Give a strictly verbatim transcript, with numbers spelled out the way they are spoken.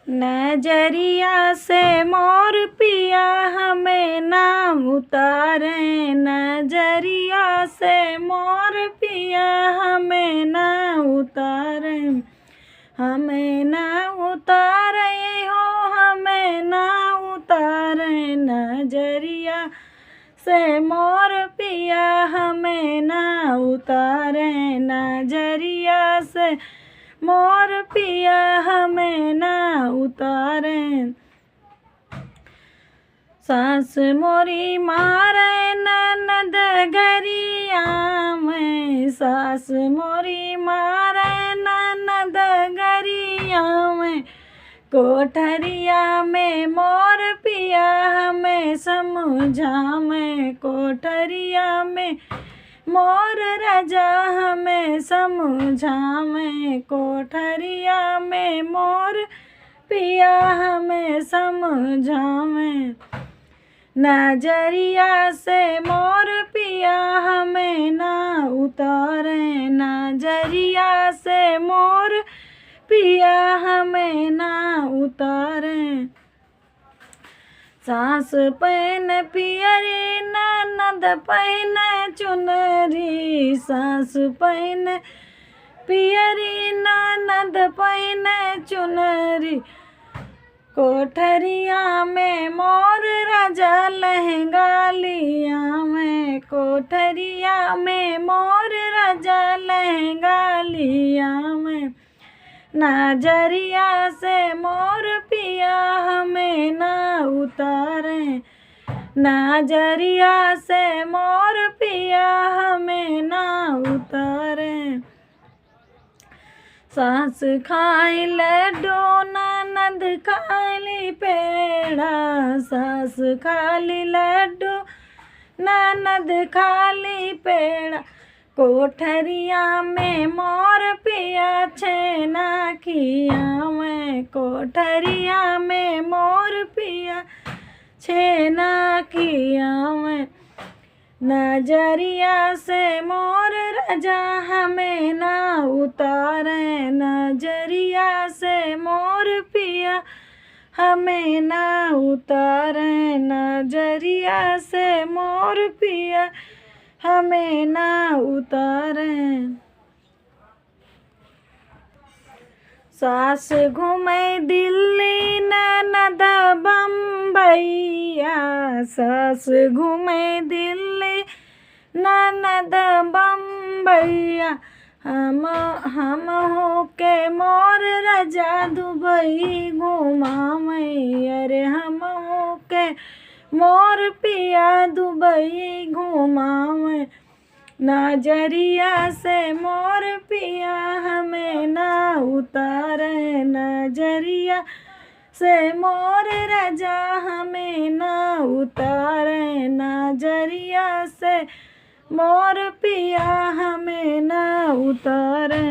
नजरिया से मोर पिया हमें ना उतारे, नजरिया से मोर पिया हमें ना उतारे, हमें ना उतारे हो, हमें ना उतारे। नजरिया से मोर पिया हमें ना उतारे, नजरिया से मोर पिया हमें ना उतारे। सास मोरी मारे ननद गरिया में, सास मोरी मारे ननद गरिया में। कोठरिया में मोर पिया हमें समझावे, कोठरिया में मोर राजा हमें समझावे, कोठरिया में मोर पिया हमें समझावे। नजरिया से मोर पिया हमें ना उतारे, नजरिया से मोर पिया हमें ना उतारे। सास पहिने पियरी ननद पहिने चुनरी, सास पहिने पियरी ननद पहिने चुनरी। कोठरिया में मोर राजा लहंगा लियावे, कोठरिया में मोर राजा लहंगा लियावे। नजरिया से मोर पिया हमें ना उतारे, नजरिया से मोर पिया हमें ना उतारे। सास खाई लड्डू ननद खाली पेड़ा, सास खाली लड्डू ननद खाली पेड़ा। कोठरिया में मोर पिया छेना खियावे, कोठरिया में मोर पिया छेना खियावे। नजरिया से मोर राजा हमें ना उतारे, नजरिया से मोर पिया हमें ना उतारे, नजरिया से मोर पिया हमें ना उतारे। सास घूमे दिल्ली ननद बम्बैया, सास घूमे दिल्ली ननद बम्बैया। हम, हम होके मोर राजा दुबई घुमावे, अरे हम होके मोर पिया दुबई घुमावे। नजरिया से मोर पिया हमें ना उतारे, नजरिया से मोर राजा हमें ना उतारे, नजरिया से मोर पिया हमें ना उतारे।